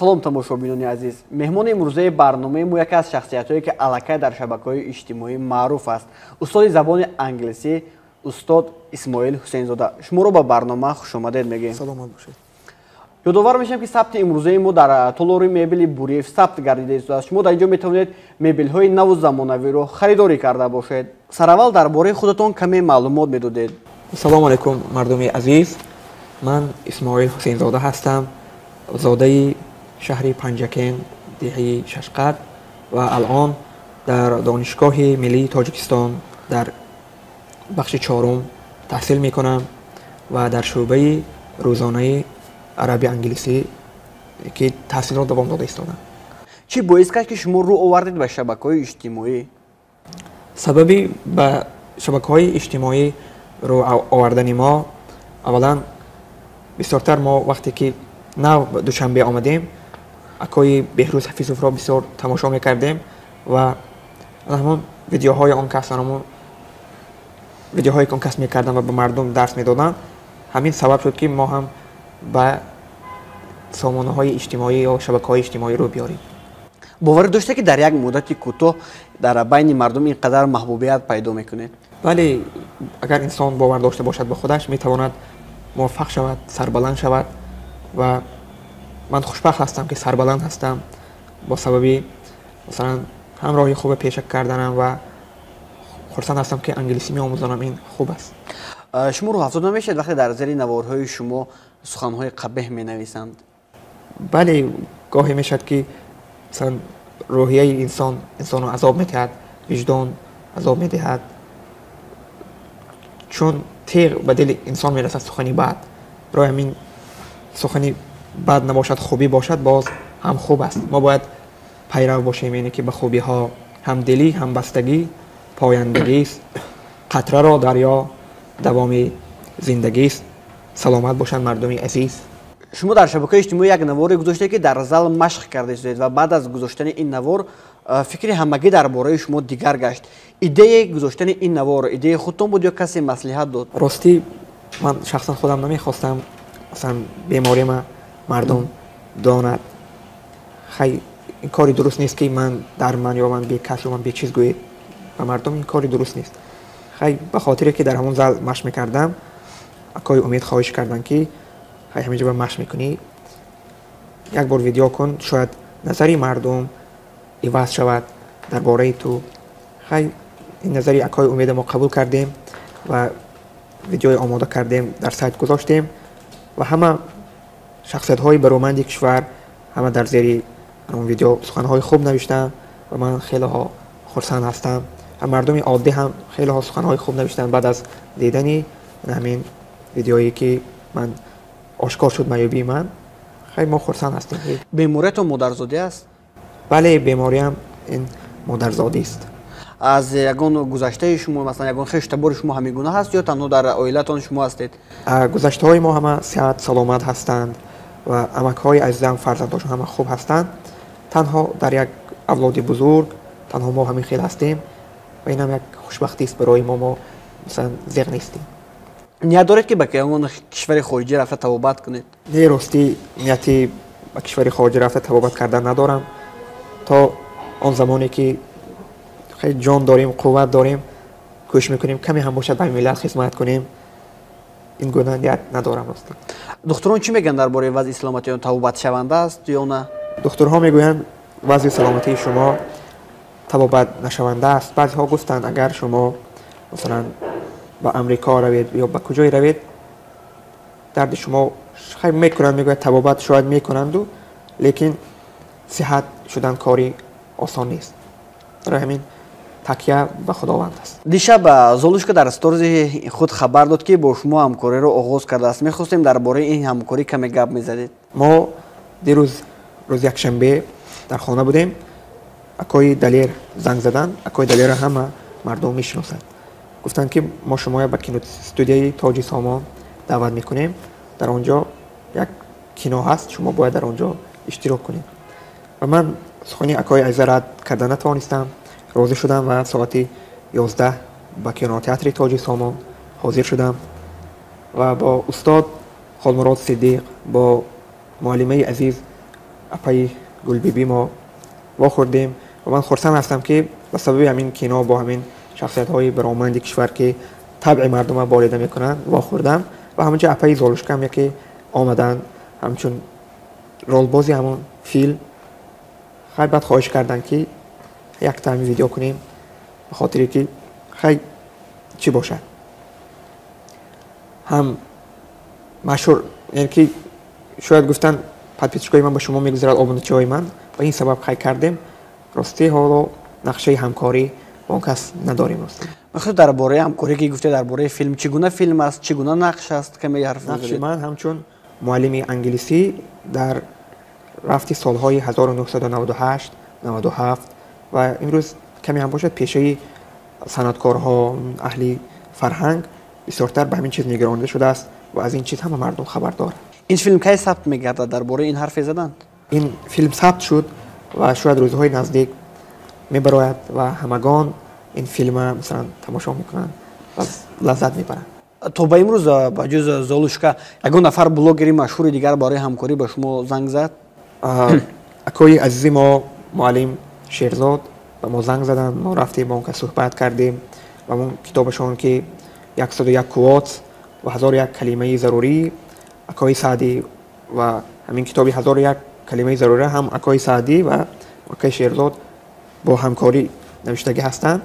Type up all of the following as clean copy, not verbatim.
Салом, тамошобинони азиз. Меҳмони имрӯзаи барномаи мо яке аз шахсиятҳое, ки аллакай дар шабакаҳои иҷтимоӣ маъруф аст, устоди забони англисӣ, устод Исмоил Ҳусейнзода. Шуморо ба барнома хушомадед мегӯем. Саломат бошед. Ёдовар мешавем, ки сабти имрӯзаи мо дар толори мебели Буриев сабт гардида истодааст. Шумо дар ин ҷо метавонед мебелҳои наву замонавиро харидорӣ карда бошед. Сараввал дар бораи худатон каме маълумот медодед. Ассалому алайкум, мардуми азиз. Ман Исмоил Ҳусейнзода ҳастам, зодаи шаҳри Панҷакент, деҳаи Шашқад, ва алъон дар Донишгоҳи миллии Тоҷикистон дар бахши чорум таҳсил мекунам ва дар шӯъбаи рӯзонаи араби англисӣ ки таҳсилро давом дода истодам. Чӣ боис кард, ки шумо рӯ овардед ба шабакаҳои иҷтимоӣ? Сабаби ба шабакаҳои иҷтимоӣ рӯ овардани мо, аввалан, бисёртар мо вақте ки нав ба Душанбе омадем, акои Беҳрӯз Ҳафизовро бисёр тамошо мекардем ва ҳамон видеоҳои он кас, ҳамон видеоҳое ки он кас мекарданд ва ба мардум дарс медоданд, ҳамин сабаб шуд, ки мо ҳам ба сомонаҳои иҷтимоӣ ё шабакаҳои иҷтимоӣ рӯ биёрем. Боварӣ доште, ки дар як муддати кӯтоҳ дар байни мардум ин қадар маҳбубият пайдо мекунед? Бале, агар инсон бовар дошта бошад ба худаш, метавонад муваффақ шавад, сарбаланд шавад, ва ман хушбахт ҳастам, ки сарбаланд ҳастам бо сабаби, масалан, ҳам роҳи хубе пеша карданам ва хурсанд ҳастам, ки англисӣ меомӯзонам. Ин хуб аст. Шумо рӯҳафзод намешавед, вақте дар зери наворҳои шумо суханҳои қабеҳ менависанд? Бале, гоҳе мешавад, ки масалан рӯҳияи инсон инсонро азоб медиҳад, виҷдон азоб медиҳад, чун теғ ба дили инсон мерасад сухани бад. Барои ҳамин сухани бад набошад, хубӣ бошад, боз ҳам хуб аст. Мо бояд пайрав бошем, яъне ки ба хубиҳо. Ҳамдилӣ, ҳамбастагӣ пояндагист, қатраро дарё давоми зиндагист. Саломат бошанд мардуми азиз. Шумо дар шабакаи иҷтимоӣ як наворе гузоштед, ки дар зал машқ карда истодед, ва баъд аз гузоштани ин навор фикри ҳамагӣ дар бораи шумо дигар гашт. Идеяи гузоштани ин навор идеяи худтон буд ё касе маслиҳат дод? Ростӣ, ман шахсан худам намехостам, масалан, беморима мардум донад. Хай, ин кори дуруст нест, ки ман дар ман ё ман бекас ё ман бечиз гӯед ба мардум, ин кори дуруст нест. Хай, ба хотире ки дар ҳамон зал машқ мекардам, акои Умед хоҳиш карданд, ки хай, ҳаминҷо ба машқ мекунӣ, як бор видео кун, шояд назари мардум иваз шавад дар бораи ту. Хай, ин назари акои Умеда мо қабул кардем ва видеои омода кардем, дар сайт гузоштем ва ҳама шахсиятҳои бароманди кишвар ҳама дар зери он видео суханҳои хуб навиштанд ва ман хелеҳо хурсанд ҳастам, ва мардуми оддӣ ҳам хелеҳо суханҳои хуб навиштанд баъд аз дидани ҳамин видеое, ки ман ошкор шуд маъюбии ман. Хай, мо хурсанд ҳастем. Бемориятон модарзодӣ аст? Бале, бемориам ин модарзодист. Аз ягон гузаштаи шумо, масалан, ягон хештабори шумо ҳамин гуна ҳаст ё танҳо дар оилатон шумо ҳастед? Гузаштаҳои мо ҳама сиҳат саломат ҳастанд ва амакҳои азизам, фарзандошон ҳама хуб ҳастанд. Танҳо дар як авлоди бузург танҳо мо ҳамин хел ҳастем ва инам як хушбахтист барои мо. Мо, масалан, зиқ нестем. Ният доред, ки ба ягон кишвари хориҷӣ рафта табобат кунед? Не, ростӣ, нияти ба кишвари хориҷӣ рафта табобат кардан надорам. То он замоне ки хеле ҷон дорем, қувват дорем, кӯшиш мекунем каме ҳам бошад ба миллат хизмат кунем. Ин гуна ният надорам, ростӣ. Духтурон чӣ мегӯянд дар бораи вазъи саломатии он? Табобатшаванда аст ё на? Духтурҳо мегӯянд, вазъи саломатии шумо табобат нашаванда аст. Баъзеҳо гуфтанд, агар шумо, масалан, ба Амрико равед ё ба куҷое равед, дарди шумо хай мекунанд, мегӯяд, табобат шояд мекунанду, лекин сиҳат шудан кори осон нест. Барои ҳамин такя ба Худованд аст. Дишаб Золушка дар сторизи худ хабар дод, ки бо шумо ҳамкориро оғоз кардааст. Мехостем, дар бораи ин ҳамкорӣ каме гап мезадед. Мо дирӯз, рӯзи якшанбе, дар хона будем, акои Далер занг заданд. Акои Далерро ҳама мардум мешиносанд. Гуфтанд, ки мо шумоя ба киностудияи Тоҷи Сомон даъват мекунем, дар он ҷо як кино ҳаст, шумо бояд дар он ҷо иштирок кунед. Ва ман сухани акои азиза рад карда натавонистам, розӣ шудам ва соати 11 ба кинотеатри Тоҷи Сомон ҳозир шудам ва бо устод Холмурод Сиддиқ, бо муаллимаи азиз апаи Гулбибӣ мо вохӯрдем ва ман хурсанд ҳастам, ки ба сабаби ҳамин кино бо ҳамин шахсиятҳои бароманди кишвар, ки табъи мардума болида мекунанд, вохӯрдам. Ва ҳамонҷо апаи Золушка ҳам яке омаданд ҳамчун ролбози ҳамон филм. Хай, баъд хоҳиш карданд, ки якта ҳамин видео кунем, ба хотире ки хай чӣ бошад, ҳам машҳур, яъне ки шояд гуфтанд, подписчик ои ман ба шумо мегузарад, обуначиҳои ман. Ба ин сабаб хай кардем. Ростӣ, ҳоло нақшаи ҳамкорӣ бо он кас надорем, ростӣ. Мехоҳед дар бораи ҳамкорӣ, ки гуфте, дар бораи филм, чӣ гуна филм аст, чӣ гуна нақш аст, каме ҳарф нақши ман ҳамчун муаллими англисӣ дар рафти солҳои 1998, 97 ва имрӯз каме ҳам бошад, пешаи санъаткорҳо, аҳли фарҳанг бисёртар ба ҳамин чиз нигаронида шудааст ва аз ин чиз ҳама мардум хабар дорад. Ин филм кай сабт мегардад? Дар бораи ин ҳарфе заданд? Ин филм сабт шуд ва шояд рӯзҳои наздик мебарояд ва ҳамагон ин филма, масалан, тамошо мекунанд ва лаззат мебаранд. То ба имрӯз ба ҷуз Золушка ягон нафар блогери машҳури дигар барои ҳамкорӣ ба шумо занг зад? Акои азизи мо, муаллим Шерзод, ба мо занг заданд. Мо рафтем, бо он кас суҳбат кардем ва он китобашон, ки 101 quotes ва 1001 калимаи зарурӣ, акои Саъдӣ, ва ҳамин китоби 1001 калимаи зарурӣ ҳам акои Саъдӣ ва акои Шерзод бо ҳамкорӣ навиштагӣ ҳастанд.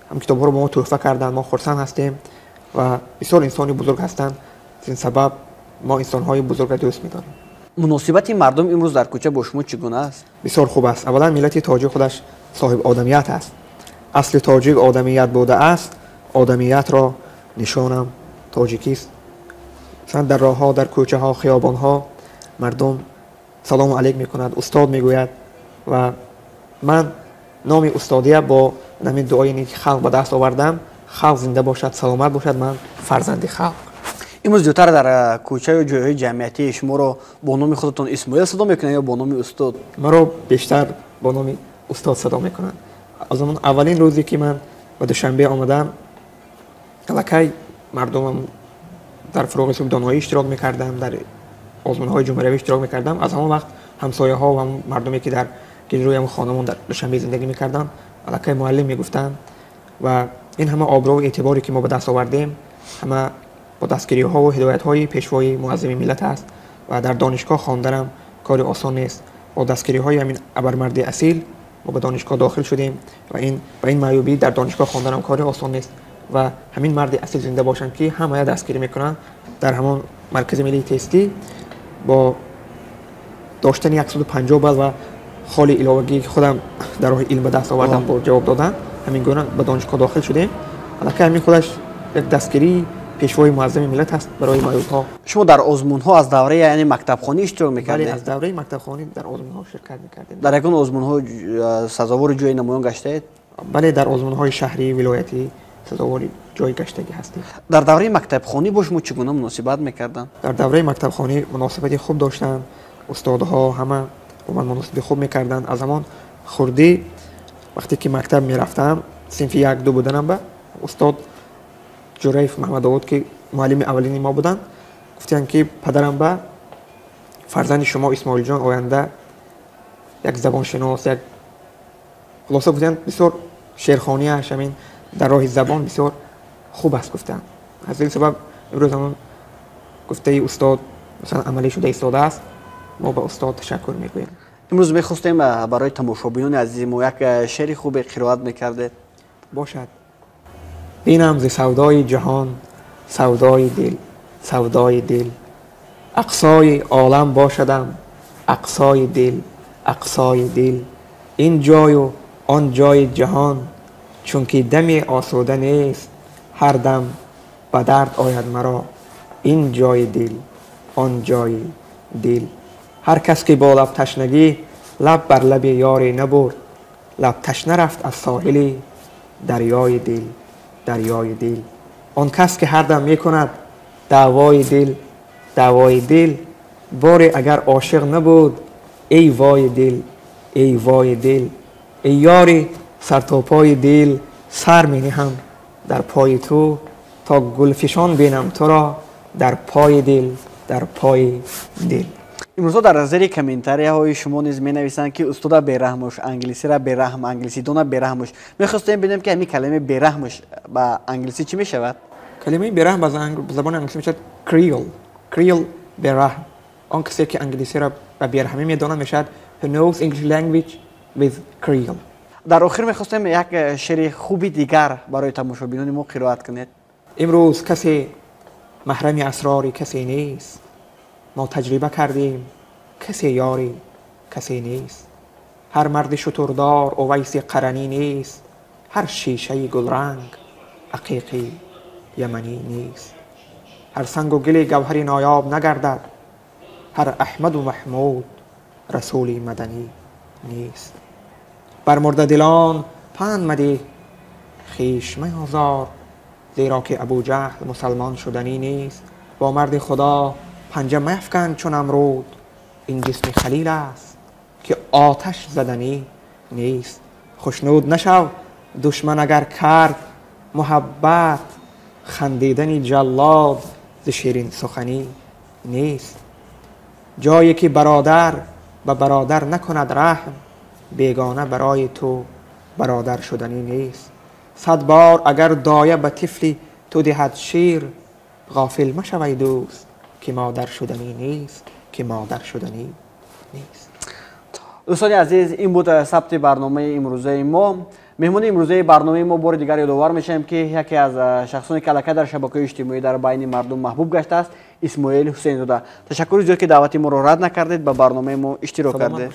Ҳам китобҳоро ба мо тӯҳфа карданд. Мо хурсанд ҳастем ва бисёр инсони бузург ҳастанд. Аз ин сабаб мо инсонҳои бузургро дӯст медорем. Муносибати мардум имрӯз дар кӯча бо шумо чӣ гуна аст? Бисёр хуб аст. Аввалан, миллати тоҷик худаш соҳиби одамият аст. Асли тоҷик одамият будааст, одамиятро нишонам тоҷикист. Масалан, дар роҳҳо, дар кӯчаҳо, хиёбонҳо мардум салому алейк мекунад, устод мегӯяд ва ман номи устодия бо ҳамин дуои неки халқ ба даст овардам. Халқ зинда бошад, саломат бошад, ман фарзанди халқ. Имрӯз зиёдтар дар кӯчаю ҷойҳои ҷамъиятӣ шуморо бо номи худатон Исмоил садо мекунанд ё бо номи устод? Маро бештар бо номи устод садо мекунанд. Аз он аввалин рӯзе, ки ман ба Душанбе омадам, аллакай мардумам дар Фуруғи субҳдоноӣ иштирок мекардам, дар озмунҳои ҷумҳуриявӣ иштирок мекардам. Аз ҳамон вақт ҳамсояҳо ва мардуме, ки дар гиррӯи ҳамон хонамон дар Душанбе зиндагӣ мекарданд, аллакай муаллим мегуфтанд. Ва ин ҳама обрӯву эътиборе, ки мо ба даст овардем, ҳама бо дастгириҳо ва ҳидоятҳои пешвои муаззами миллат аст. Ва дар донишгоҳ хонданам кори осон нест. Бо дастгириҳои ҳамин абармарди асил мо ба донишгоҳ дохил шудем ва ин ба ин маъюбӣ дар донишгоҳ хонданам кори осон нест. Ва ҳамин марди асил зинда бошанд, ки ҳамая дастгирӣ мекунанд. Дар ҳамон маркази миллии тестӣ бо доштани 150 балл ва холи иловагӣ, ки худам дар роҳи илм ба даст овардам, бо ҷавоб додан, ҳамин гуна ба донишгоҳ дохил шудем. Аллакай ҳамин худаш як дастгирии пешвои муаззами миллат аст барои маъюбҳо. Шумо дар озмунҳо аз давраи, яъне, мактабхонӣ иштирок мекардед? Бале, аз давраи мактабхонӣ дар озмунҳо ширкат мекардем. Дар ягон озмунҳо сазовори ҷои намоён гаштаед? Бале, дар озмунҳои шаҳрӣ, вилоятӣ сазовори ҷои гаштагӣ ҳастем. Дар давраи мактабхонӣ бо шумо чӣ гуна муносибат мекарданд? Дар давраи мактабхонӣ муносибати хуб доштанд. Устодҳо ҳама бо ман муносибати хуб мекарданд. Аз ҳамон хурдӣ, вақте ки мактаб мерафтам, синфи 1, 2 буданам, ба устод Ҷураев Маҳмадовуд, ки муаллими аввалини мо буданд, гуфтанд, ки падарам ба: «Фарзанди шумо Исмоилҷон оянда як забоншинос», як хулоса гуфтанд, бисёр шеърхонияш ҳамин дар роҳи забон бисёр хуб аст, гуфтанд. Аз ин сабаб имрӯз ҳамон гуфтаи устод, масалан, амалӣ шуда истодааст. Мо ба устод ташаккур мегӯем. Имрӯз мехостем, барои тамошобинони азизи мо як шеъри хубе қироат мекардед. Бошад. Бинам зи савдои ҷаҳон савдои дил, савдои дил, ақсои олам бошадам, ақсои дил, ақсои дил. Ин ҷою он ҷои ҷаҳон чунки даме осуда нест, ҳар дам ба дард ояд маро ин ҷои дил, он ҷои дил. Ҳар кас ки бо лабташнагӣ лаб бар лаби ёре набурд, лабташна рафт аз соҳили дарёи дил, дарёи дил. Он кас ки ҳар дам мекунад даъвои дил, даъвои дил, боре агар ошиқ набуд, эй вои дил, эй вои дил. Эй ёри сартопои дил, сар мениҳам дар пои ту, то гулфишон бинам туро дар пои дил, дар пои дил. Имрӯзҳо дар зери комментарияҳои шумо низ менависанд, ки устода бераҳмуш, англисира бераҳм, англисидона бераҳмуш. Мехостем бинем, ки ҳамин калимаи бераҳмуш ба англисӣ чӣ мешавад? Калимаи бераҳм ба забони англисӣ мешавад cruel. Cruel, бераҳм. Он касе ки англисиро ба бераҳмӣ медонад, мешавад who knows English language with cruel. Дар охир мехостем як шеъри хуби дигар барои тамошобинони мо қироат кунед. Имрӯз касе маҳрами асрори касе нест, мо таҷриба кардем, касе ёри касе нест. Ҳар марди шутурдор Увайси Қаранӣ нест, ҳар шишаи гулранг ақиқи яманӣ нест. Ҳар сангу гили гавҳари ноёб нагардад, ҳар Аҳмаду Маҳмуд расули маданӣ нест. Бар мурдадилон панд мадеҳ, хеш меозор, зеро ки Абуҷаҳл мусалмон шуданӣ нест. Бо марди Худо панҷа меафкан чун Амруд, ин ҷисми халил аст ки оташ заданӣ нест. Хушнуд нашав душман агар кард муҳаббат, хандидани ҷаллод зи ширин суханӣ нест. Ҷое ки бародар ба бародар накунад раҳм, бегона барои ту бародар шуданӣ нест. Сад бор агар доя ба тифли ту диҳад шир, ғофил машавай дӯст, ки модар шуданӣ нест, ки модар шуданӣ нест. Дӯстони азиз, ин буд сабти барномаи имрӯзаи мо. Меҳмони имрӯзаи барномаи мо, бори дигар ёдовар мешавем, ки яке аз шахсоне ки аллакай дар шабакаҳои иҷтимоӣ дар байни мардум маҳбуб гаштааст, Исмоил Ҳусейнзода. Ташаккури зиёд, ки даъвати моро рад накардед, ба барномаи мо иштирок кардед.